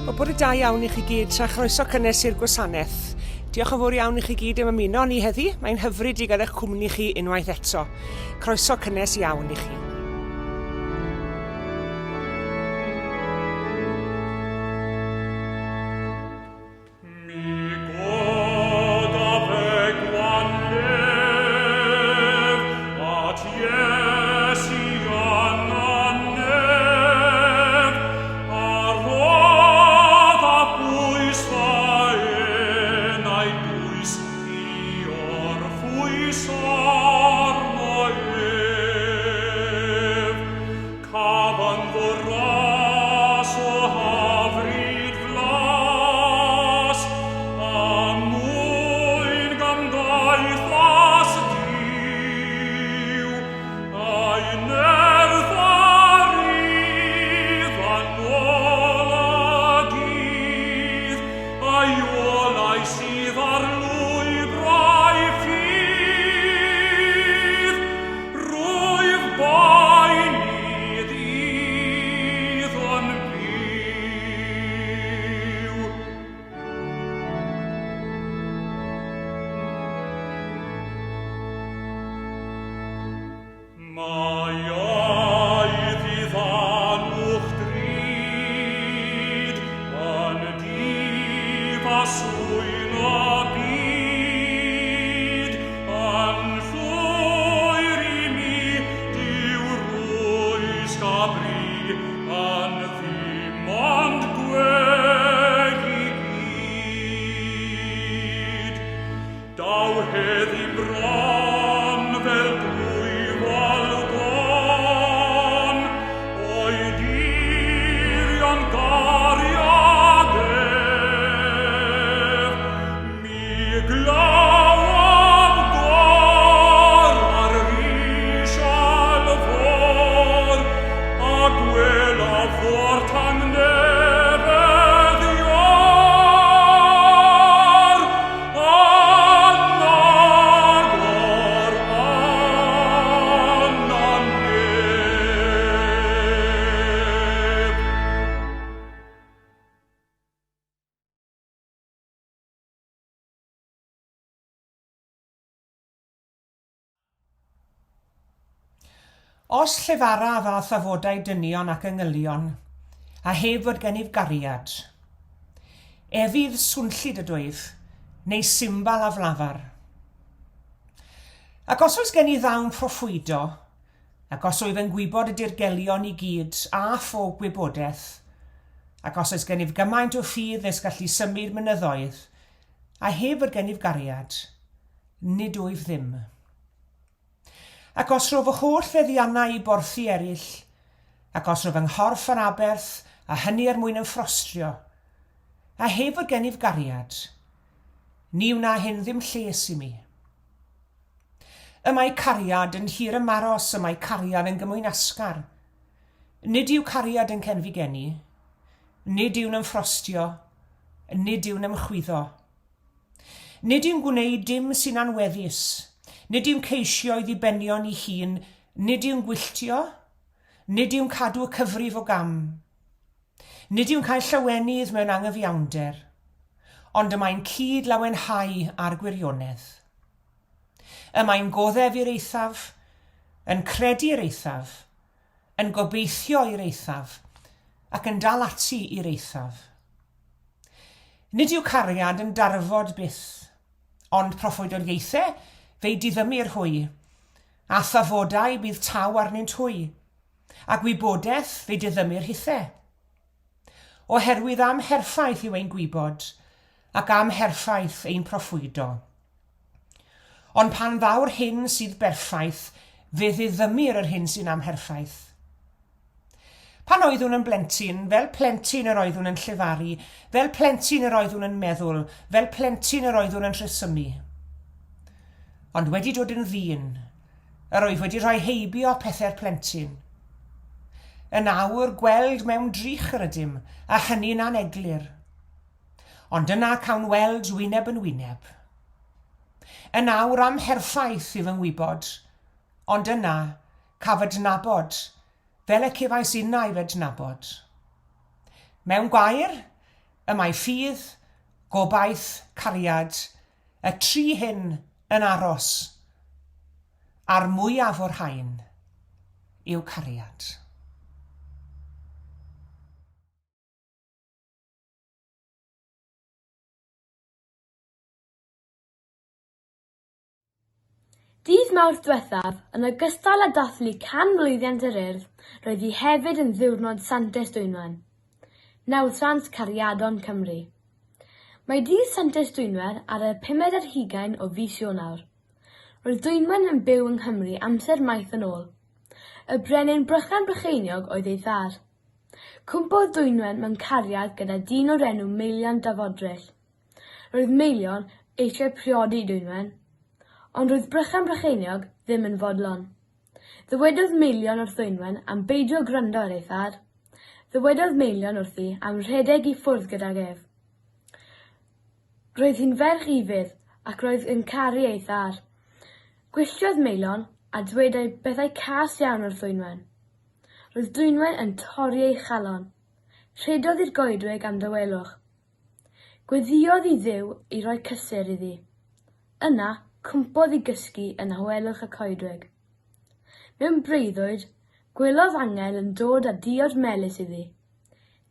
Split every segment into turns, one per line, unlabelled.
Wel, bore da iawn i chi gyd, a chroeso cynnes i'r gwasanaeth. Diolch yn fawr iawn i chi gyd am ymuno ni heddi. Mae'n hyfryd i gael eich cwmni chi unwaith eto. Croeso cynnes iawn i chi.
Mi godaf e gwanlef at Iesu ananef, a rhodd a bwys fy enau dwys i orffwys arno ef. Caf ynddo ras o hyfryd flas, a mwyn gymdeithas Duw, a'i nerth a rydd yn ôl y dydd, a'i olau sydd ar lwybrau ffydd. Rwyf boeni ddydd yn byw. Mae ei ddiddanwch drud yn difa swyn y byd, Yn llwyr i mi Duw rwysg a bri, Yn ddim ond gwell i gyd. Daw heddi bron fel dwyfol gân, O'i dirion gariad ef. Mi glywaf gôr ar risial fôr, A gwelaf fôr tangnefedd Iôr, Anagor ananef.
Os llefaraf â thafodau dynion ac angylion, a heb fod gennyf gariad, efydd swnllyd ydwyf, neu simbal aflafar. Ac os oes gen i ddawn proffwydo, ac os wyf yn gwybod y dirgelion i gyd a phob gwybodaeth, ac os oes gennyf gymaint o ffydd nes gallu symud mynyddoedd, a heb fod gennyf gariad, nid wyf ddim. Ac os rho fy holl feddiannau i borthi eraill, ac os rho fy nghorff ar aberth, a hynny er mwyn ymffrostio, a heb fod gennyf gariad, ni wna hyn ddim lles i mi. Y mae cariad yn hir ymaros, y mae cariad yn gymwynasgar. Nid yw cariad yn cenfigennu, nid yw'n ymffrostio, nid yw'n ymchwyddo. Nid yw'n gwneud dim sy'n anweddus, nid yw'n ceisio ei ddibenion ei hun, nid yw'n gwylltio, nid yw'n cadw y cyfrif o gam. Nid yw'n cael llawenydd mewn angyfiawnder, ond y mae'n cyd-lawenhau â'r gwirionedd. Y mae'n goddef i'r eithaf, yn credu i'r eithaf, yn gobeithio i'r eithaf, ac yn dal ati i'r eithaf. Nid yw cariad yn darfod byth, ond proffwydoliaethau fe'i diddymir hwy, a thafodau bydd taw arnynt hwy, a gwybodaeth fe'i diddymir hithe. Oherwydd amherffaith yw ein gwybod, ac amherffaith ein proffwydo. Ond pan ddaw'r hyn sydd berffaith, fe ddiddymir yr hyn sy'n amherffaith. Pan oeddwn yn blentyn, fel plentyn yr oeddwn yn llefaru, fel plentyn yr oeddwn yn meddwl, fel plentyn yr oeddwn yn rhesymu. Ond wedi dod yn ddyn, yr oedd wedi rhoi heibio pethau'r plentyn. Yn awr, gweld mewn drych yr ydym, a hynny'n aneglur. Ond yna cawn weld wyneb yn wyneb. Yn awr amherffaith i fy ngwybod, ond yna caf adnabod, fel y cefais innau f'adnabod. Mewn gwair, Y mae ffydd, gobaith, cariad, y tri hyn yn aros, a'r mwyaf o'r rhain yw cariad.
Dydd Mawrth dwethaf, yn ogystal â dathlu canmlwyddiant yr Urdd, roedd hi hefyd yn ddiwrnod Santes Dwynwen. Nawddsant Cariadon Cymru. Mae Dydd Santes Dwynwen ar y pumed ar hugain o fis Ionawr. Roedd Dwynwen yn byw yng Nghymru amser maith yn ôl. Y brenin Brychan Brycheiniog oedd ei thad. Cwmpodd Dwynwen mewn cariad gyda dyn o'r enw Meilion Dafodrill. Roedd Meirion eisiau priodi Dwynwen, ond roedd Brychan Brycheiniog ddim yn fodlon. Ddywedodd Meirion wrth Ddwynwen am beidio gwrando ar ei thad. Ddywedodd Meirion wrthi am rhedeg i ffwrdd gydag ef. Roedd hi'n ferch ufudd ac roedd yn caru ei thad. Gwylltiodd Meirion a dweud ei bethau cas iawn wrth Ddwynwen. Roedd Dwynwen yn torri ei chalon. Rhedodd i'r goedwig am dawelwch. Gweddïodd i Dduw i roi cysur iddi. Yna, cwympodd i gysgu yn nhawelwch y coedwig. Mewn breuddwyd, gwelodd angel yn dod â diod melys iddi.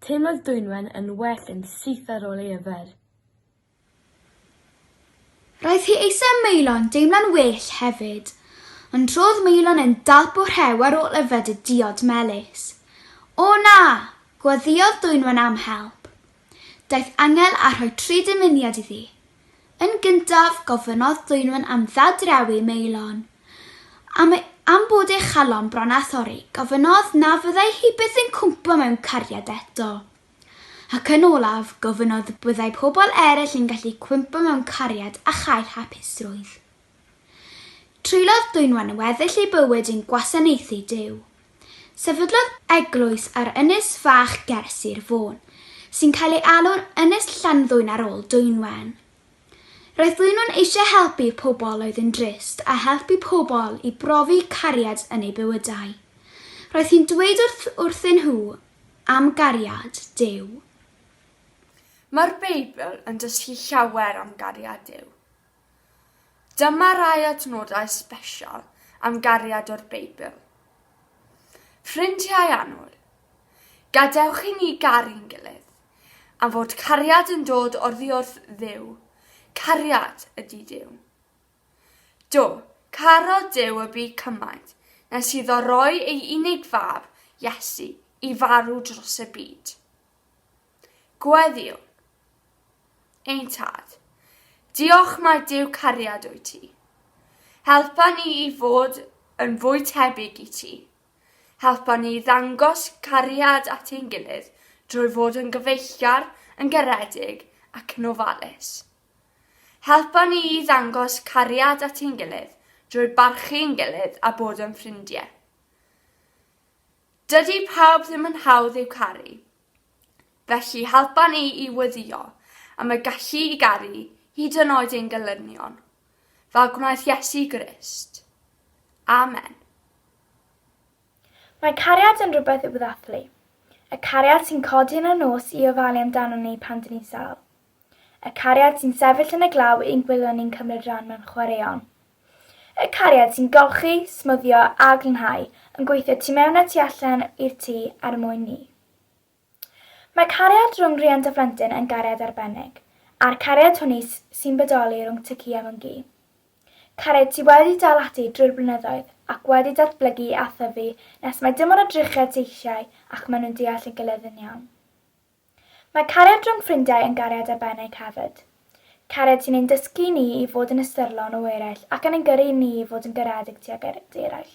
Teimlodd Dwynwen yn well yn syth ar ôl ei yfed.
Roedd hi eisiau Maelon deimlo'n well hefyd, ond roedd Maelon yn dalp o rhew ar ôl yfed y diod melys. O na! Gweddïodd Dwynwen am help. Daeth angel a rhoi tri dymuniad iddi. Yn gyntaf, gofynnodd Dwynwen am ddadrewi Maelon. Am, am bod ei chalon bron â thorri, gofynnodd na fyddai hi byth yn cwmpo mewn cariad eto. Ac yn olaf, gofynnodd byddai pobl eraill yn gallu cwympo mewn cariad a chael hapusrwydd. Treuliodd Dwynwen weddill ei bywyd yn gwasanaethu Duw. Sefydlodd eglwys ar ynys fach ger Sir Fôn, sy'n cael ei alw'n Ynys Llanddwyn ar ôl Dwynwen. Roedd Dwynwen eisiau helpu pobl oedd yn drist a helpu pobl i brofi cariad yn eu bywydau. Roedd hi'n dweud wrth wrthyn nhw am gariad Duw.
Mae'r Beibl yn dysgu llawer am gariad Duw. Dyma rai adnodau sbesial am gariad o'r Beibl. Ffrindiau annwyl, gadewch i ni garu'n gilydd, am fod cariad yn dod oddi wrth Dduw. Cariad ydy Duw. Do, carodd Duw y byd cymaint nes iddo roi ei unig fab, Iesu, i farw dros y byd. Gweddïwn. Ein Tad, diolch mai Duw cariad wyt ti. Helpa ni i fod yn fwy tebyg i ti. Helpa ni i ddangos cariad at ein gilydd drwy fod yn gyfeillgar, yn garedig ac yn ofalus. Helpa ni i ddangos cariad at ein gilydd drwy barchu ein gilydd a bod yn ffrindiau. Dydy pawb ddim yn hawdd i'w caru. Felly helpa ni i weddïo am y gallu i garu hyd yn oed ein gelynion, fel gwnaeth Iesu Grist. Amen.
Mae cariad yn rhywbeth i'w ddathlu. Y cariad sy'n codi yn y nos i ofalu amdanon ni pan dyn ni'n sâl. Y cariad sy'n sefyll yn y glaw i'n gwylio ni'n cymryd rhan mewn chwaraeon. Y cariad sy'n golchi, smwddio a glanhau, yn gweithio tu mewn a tu allan i'r tŷ er mwyn ni. Mae cariad rhwng rhiant a phlentyn yn gariad arbennig, a'r cariad hwnnw sy'n bodoli rhwng Tŷ-cu a Mwnci. Cariad sy wedi dal ati drwy'r blynyddoedd ac wedi datblygu a thyfu nes mai dim ond edrychiad sy eisiau ac maen nhw'n deall ei gilydd yn iawn. Mae cariad rhwng ffrindiau yn gariad arbennig hefyd. Cariad sy'n ein dysgu ni i fod yn ystyrlon o eraill ac yn ein gyrru ni i fod yn garedig tuag at eraill.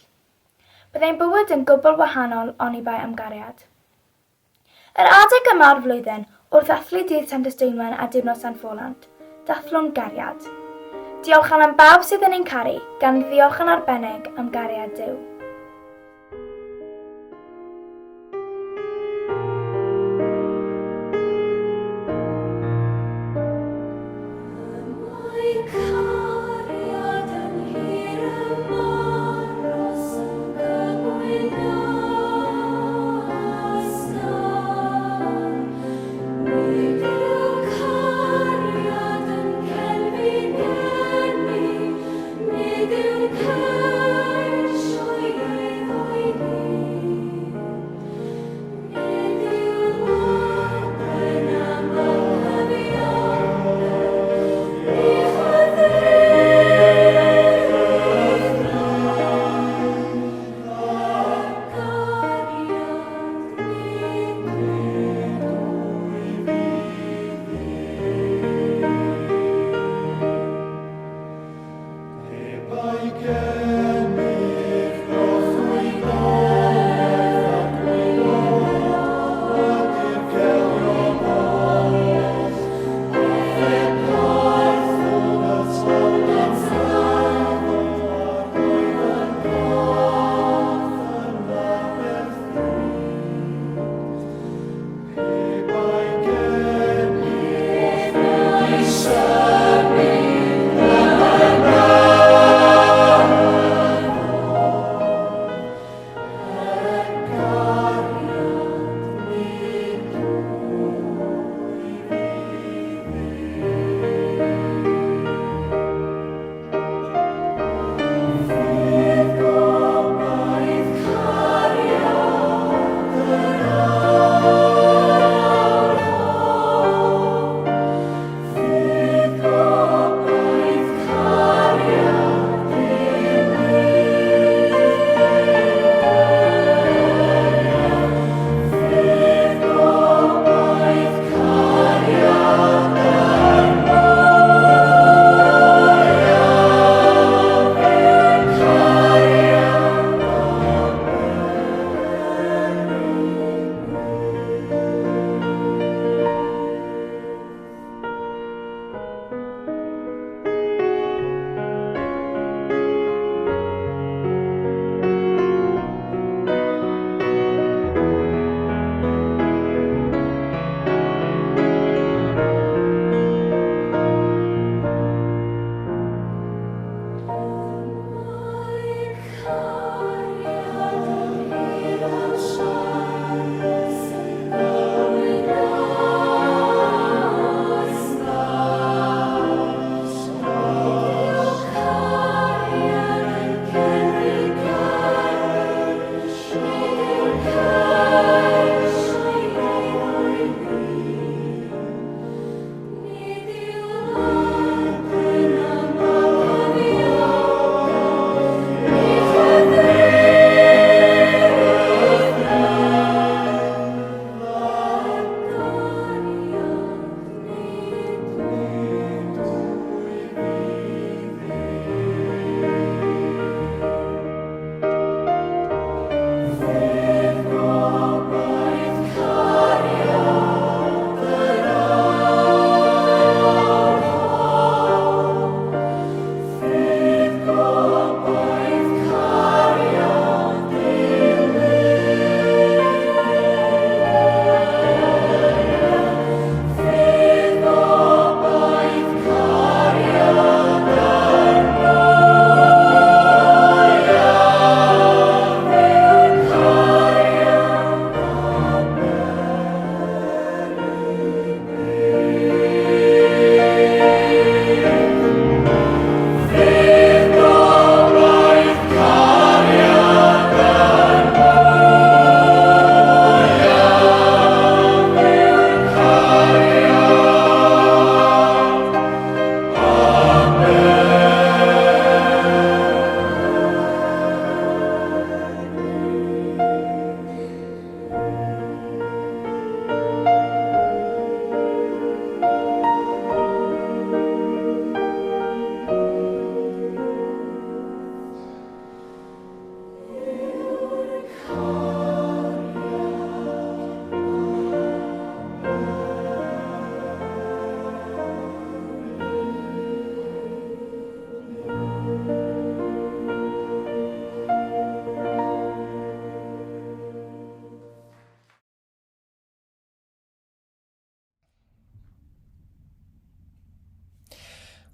Byddai ein bywyd yn gwbl wahanol oni bai am gariad. Yr adeg yma o'r flwyddyn, wrth ddathlu Dydd Santes Dwynwen a Diwrnod San Ffolant, dathlwn gariad. Diolchwn am bawb sydd yn ein caru, gan ddiolch yn arbennig am gariad Duw.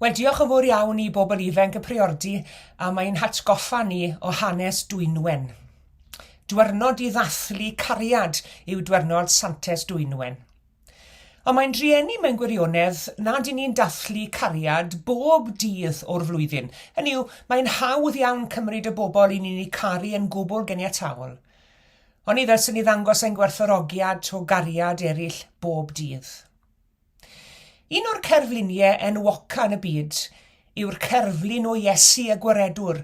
Wel, diolch yn fawr iawn i bobl ifanc y Priordy am ein hatgoffa ni o hanes Dwynwen. Dwyrnod i ddathlu cariad yw dwyrnod Santes Dwynwen. Ond mae'n drueni mewn gwirionedd nad y'n ni'n dathlu cariad bob dydd o'r flwyddyn. Hynny yw, mae'n hawdd iawn cymryd y bobl y'n ni'n eu caru yn gwbl geniataol. Oni ddylsen ni ddangos ein gwerthfawrogiad o gariad eraill bob dydd? Un o'r cerfluniau enwoca yn y byd yw'r cerflun o Iesu y Gwaredwr,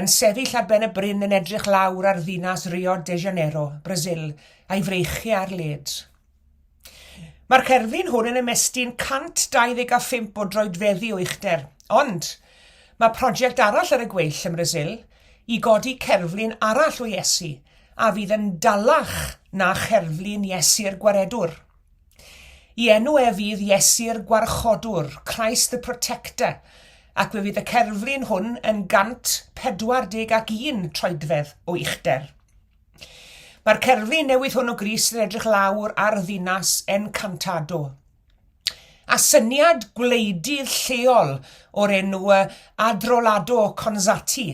yn sefyll ar ben y bryn yn edrych lawr ar ddinas Rio de Janeiro, Brasil, a'i freichiau ar led. Mae'r cerflun hwn yn ymestyn 125 o droedfeddi o uchder, ond mae prosiect arall ar y gweill ym Mrasil i godi cerflun arall o Iesu a fydd yn dalach na cherflun Iesu'r Gwaredwr. I enw e fydd Iesu'r Gwarchodwr, Christ the Protector, ac fe fydd y cerflun hwn yn 141 troedfedd o uchder. Mae'r cerflun newydd hwn o Grist yn edrych lawr ar ddinas Encantado. A syniad gwleidydd lleol o'r enw Adrolado Conzatti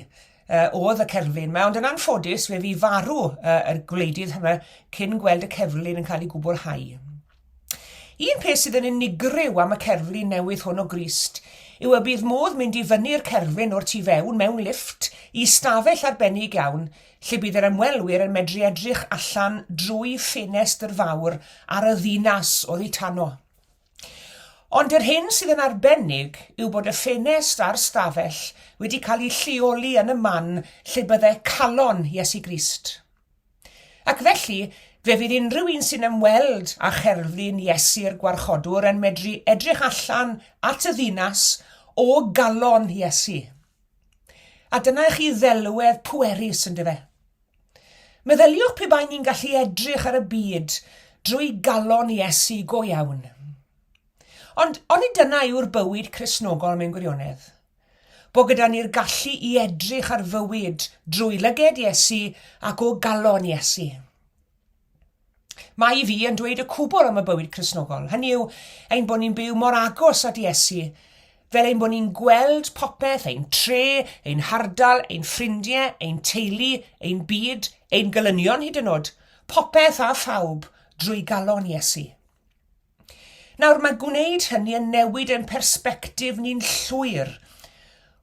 oedd y cerflun yma, ond yn anffodus fe fu farw y gwleidydd yma cyn gweld y cerflun yn cael ei gwblhau. Un peth sydd yn unigryw am y cerflun newydd hwn o Grist yw y bydd modd mynd i fyny'r cerflun o'r tu fewn mewn lifft i stafell arbennig iawn lle bydd yr ymwelwyr yn medru edrych allan drwy ffenestr fawr ar y ddinas oddi tano. Ond yr hyn sydd yn arbennig yw bod y ffenest a'r stafell wedi cael eu lleoli yn y man lle bydde calon Iesu Grist. Ac felly, fe fydd unrhyw un sy'n ymweld â cherflun Iesu'r Gwarchodwr yn medru edrych allan at y ddinas o galon Iesu. A dyna i chi ddelwedd pwerus, yndyfe? Meddyliwch pe bai ni'n gallu edrych ar y byd drwy galon Iesu go iawn. Ond onid dyna yw'r bywyd Cristnogol mewn gwirionedd? Bod gyda ni'r gallu i edrych ar fywyd drwy lyged Iesu ac o galon Iesu. Mae i fi yn dweud y cwbl am y bywyd Cristnogol. Hynny yw, ein bod ni'n byw mor agos at Iesu, fel ein bod ni'n gweld popeth, ein tre, ein hardal, ein ffrindiau, ein teulu, ein byd, ein gelynion hyd yn oed, popeth a phawb drwy galon Iesu. Nawr, mae gwneud hynny yn newid ein persbectif ni'n llwyr,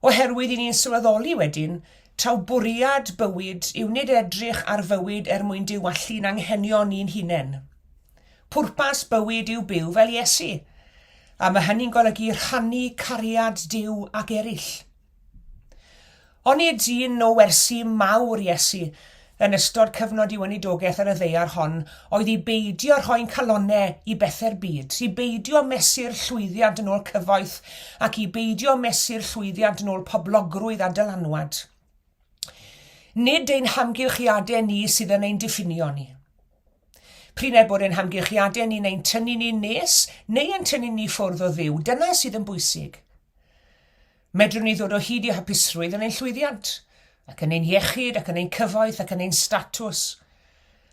oherwydd i ni'n sylweddoli wedyn taw bwriad bywyd yw nid edrych ar fywyd er mwyn diwallu'n anghenion ni'n hunain. Pwrpas bywyd yw byw fel Iesu, a mae hynny'n golygu rhannu cariad Duw ag eraill. Onid un o wersi mawr Iesu yn ystod cyfnod ei weinidogaeth ar y ddaear hon oedd i beidio rhoi'n calonnau i bethe'r byd, i beidio mesur llwyddiant yn ôl cyfoeth ac i beidio mesur llwyddiant yn ôl poblogrwydd a dylanwad. Nid ein hamgylchiadau ni sydd yn ein diffinio ni. Prin er bod ein hamgylchiadau ni'n ein tynnu ni'n nes neu yn tynnu ni ffwrdd o Dduw, dyna sydd yn bwysig. Medrwn ni ddod o hyd i hapusrwydd yn ein llwyddiant, ac yn ein iechyd, ac yn ein cyfoeth, ac yn ein statws.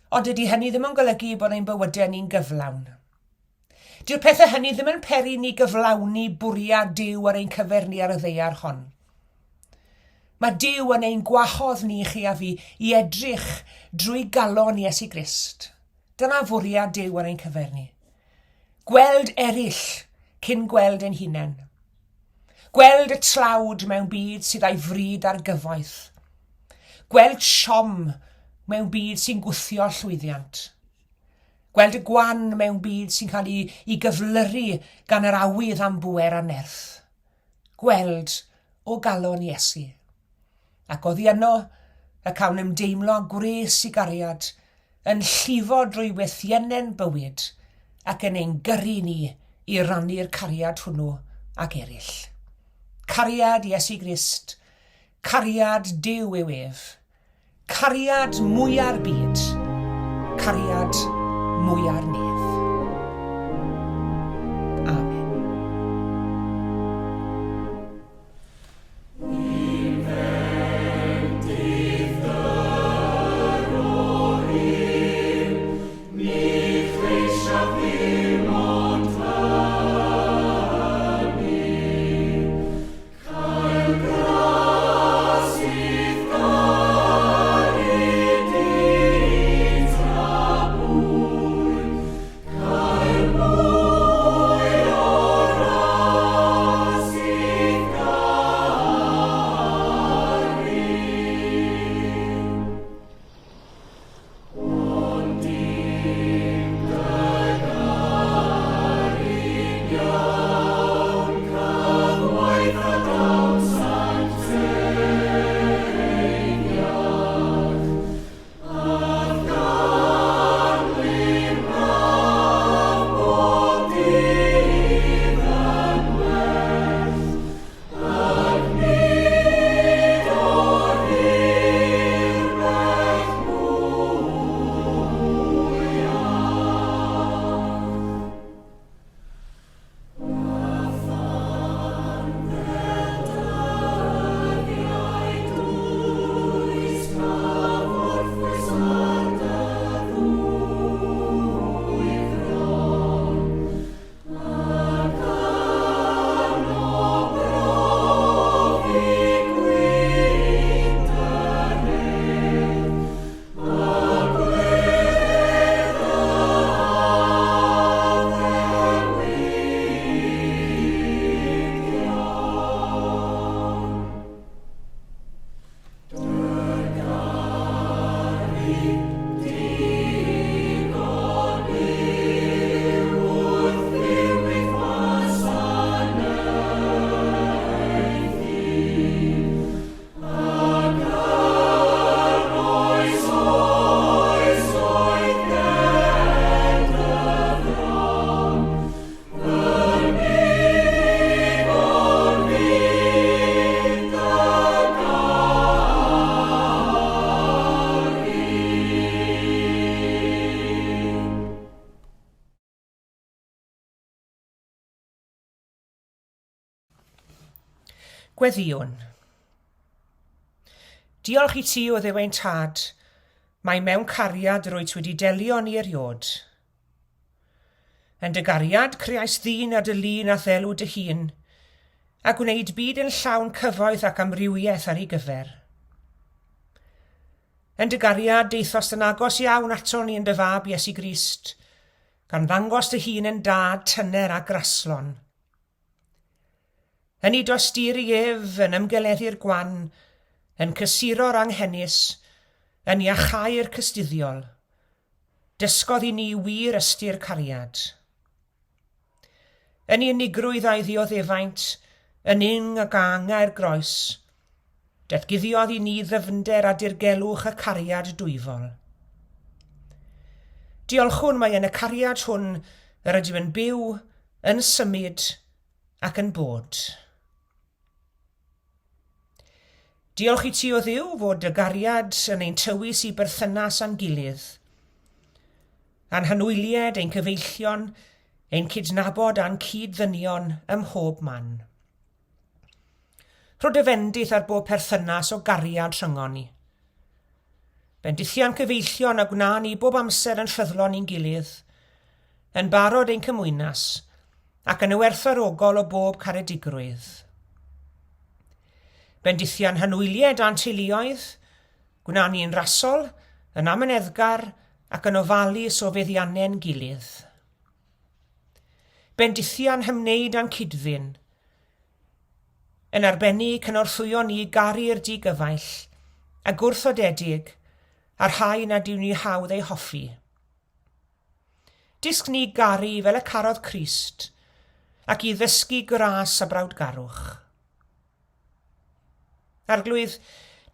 Ond dydy hynny ddim yn golygu bod ein bywydau ni'n gyflawn. Dyw'r pethau hynny ddim yn peri ni gyflawni bwriad Duw ar ein cyfer ni ar y ddaear hon. Mae Duw yn ein gwahodd ni, chi a fi, i edrych drwy galon Iesu Grist. Dyna fwriad Duw ar ein cyfer ni. Gweld eraill cyn gweld ein hunain. Gweld y tlawd mewn byd sydd â'i fryd ar gyfoeth. Gweld siom mewn byd sy'n gwthio llwyddiant. Gweld y gwan mewn byd sy'n cael ei, ei gyflyru gan yr awydd am bŵer a nerth. Gweld o galon Iesu. Ac oddi yno y cawn ymdeimlo â gwres i gariad yn llifo drwy wythiennen bywyd ac yn ein gyrru ni i rannu'r cariad hwnnw ag eraill. Cariad Iesu Grist, cariad Duw yw ef, cariad mwya'r byd, cariad mwya'r nef. Amen. Gweddïwn. Diolch i ti, o Dduw ein Tad, mai mewn cariad rwyt wedi delio ni eriod. Yn dy gariad, creais ddyn ar dy lun a ddelw dy hun, a gwneud byd yn llawn cyfoeth ac amrywiaeth ar ei gyfer. Yn dy gariad, daethost yn agos iawn aton ni yn dy fab Iesu Grist, gan ddangos dy hun yn dad tyner a graslon. Yn ei dosturi ef, yn ymgeleddu'r gwan, yn cysuro'r anghenus, yn iachau'r cystuddiol, Dysgodd i ni wir ystyr cariad. Yn ei unigrwydd a'i ddioddefaint, yn ing ac angau'r groes, datguddiodd i ni ddyfnder a dirgelwch y cariad dwyfol. Diolchwn mai yn y cariad hwn yr ydym yn byw, yn symud ac yn bod. Diolch i ti, O Dduw, fod dy gariad yn ein tywys i berthynas â'n gilydd, a'n hanwylied, ein cyfeillion, ein cydnabod a'n cyd-ddynion ym mhob man. Rho dy fendith ar bob perthynas o gariad rhyngon ni. Bendithia'n cyfeillion a gwna ni bob amser yn ffyddlon i'n gilydd, yn barod ein cymwynas, ac yn werthfawrogol o bob caredigrwydd. Bendithia'n hanwylied a'n teuluoedd, gwna ni'n rasol, yn amyneddgar ac yn ofalus o feddiannau'n gilydd. Bendithia'n hymwneud â'n cyd-ddyn. Yn arbennig, cynorthwyo ni garu'r di-gyfaill a gwrthodedig a'r rhai nad yw ni hawdd eu hoffi. Dysg ni garu fel y carodd Crist, ac i ddysgu gras a brawdgarwch. Arglwydd,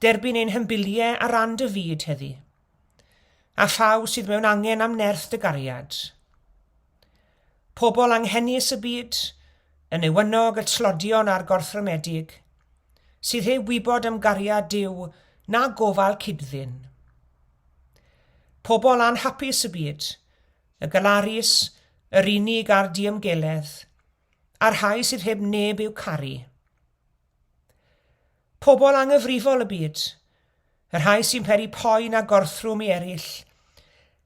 derbyn ein hymbiliau ar ran dy fyd heddi, a phawb sydd mewn angen am nerth dy gariad. Pobl anghenus y byd, y newynog, y tlodion a'r gorthrymedig, sydd heb wybod am gariad Duw na gofal cyd-ddyn. Pobl anhapus y byd, y galarus, yr unig a'r diymgeledd, a'r rhai sydd heb neb i'w caru. Pobl anghyfrifol y byd, y rhai sy'n peri poen a gorthrwm i eraill,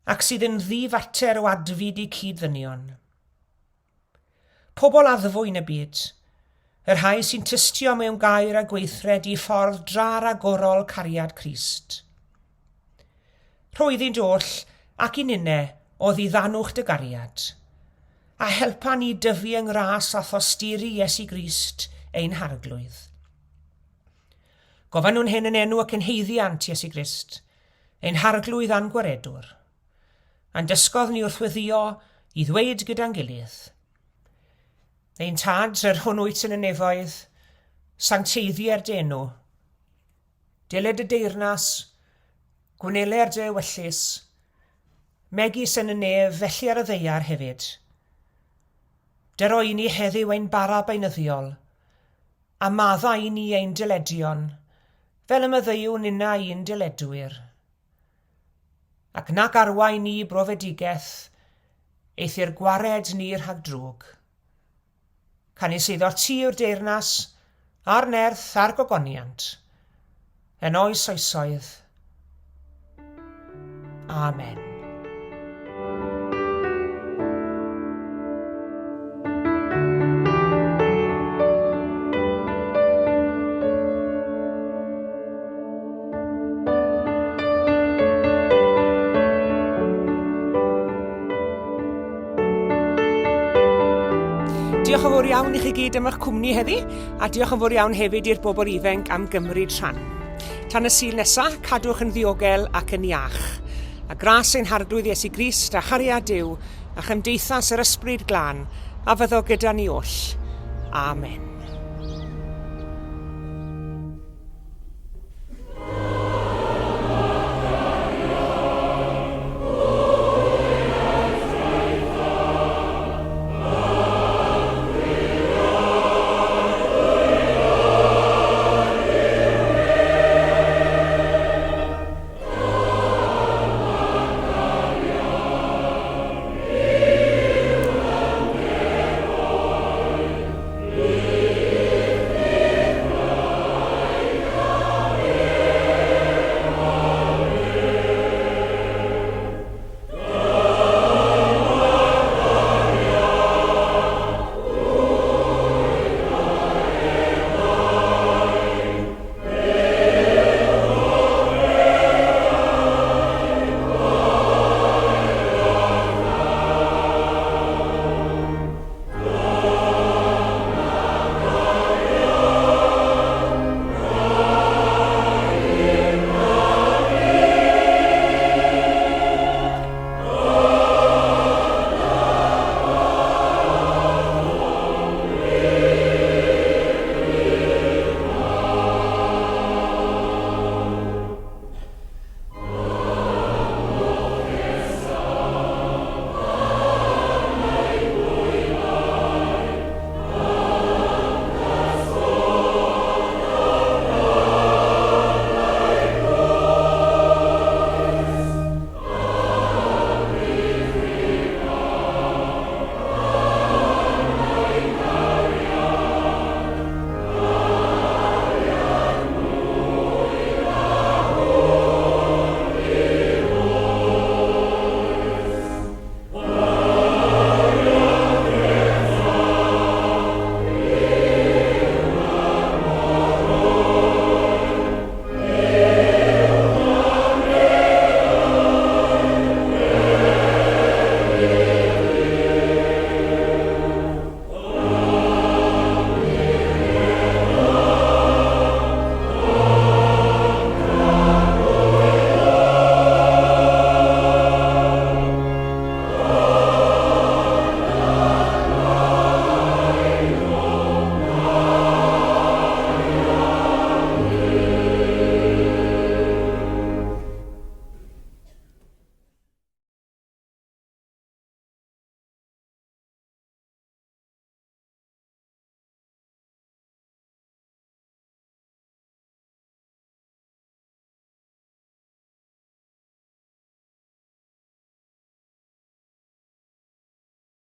ac sydd yn ddi-fater o adfyd i cyd-ddynion. Pobl addfwyn y byd, y rhai sy'n tystio mewn gair a gweithred i ffordd dra-ragorol cariad Crist. Rho iddynt oll ac i ninne o ddiddanwch dy gariad, a helpa ni dyfu yng ngras a thosturi Iesu Grist ein Harglwydd. Gofynnwn hyn yn enw y cynhaeddiant Iesu Grist, ein Harglwydd a'n Gwaredwr. A'n dysgodd ni wrth weddïo i ddweud gyda'n gilydd, Ein Tad, yr hwn wyt yn y nefoedd, sancteiddier dy enw. Deled dy deyrnas, gwneler dy ewyllys, megis yn y nef, felly ar y ddaear hefyd. Dyro i ni heddiw ein bara beunyddiol, a maddau i ni ein dyledion, fel y maddeuwn ninnau i'n dyledwyr. Ac nac arwain ni brofedigaeth, eithr gwared ni rhag drwg. Canys eiddo ti yw'r deyrnas, a'r nerth, a'r gogoniant, yn oes oesoedd. Amen. Diolch yn fawr iawn i chi gyd am eich cwmni heddi, a diolch yn fawr iawn hefyd i'r bobl ifanc am gymryd rhan. Tan y Sul nesa, cadwch yn ddiogel ac yn iach. A gras ein Harglwydd Iesu Grist a chariad Duw a chymdeithas yr Ysbryd Glân a fyddo gyda ni oll. Amen.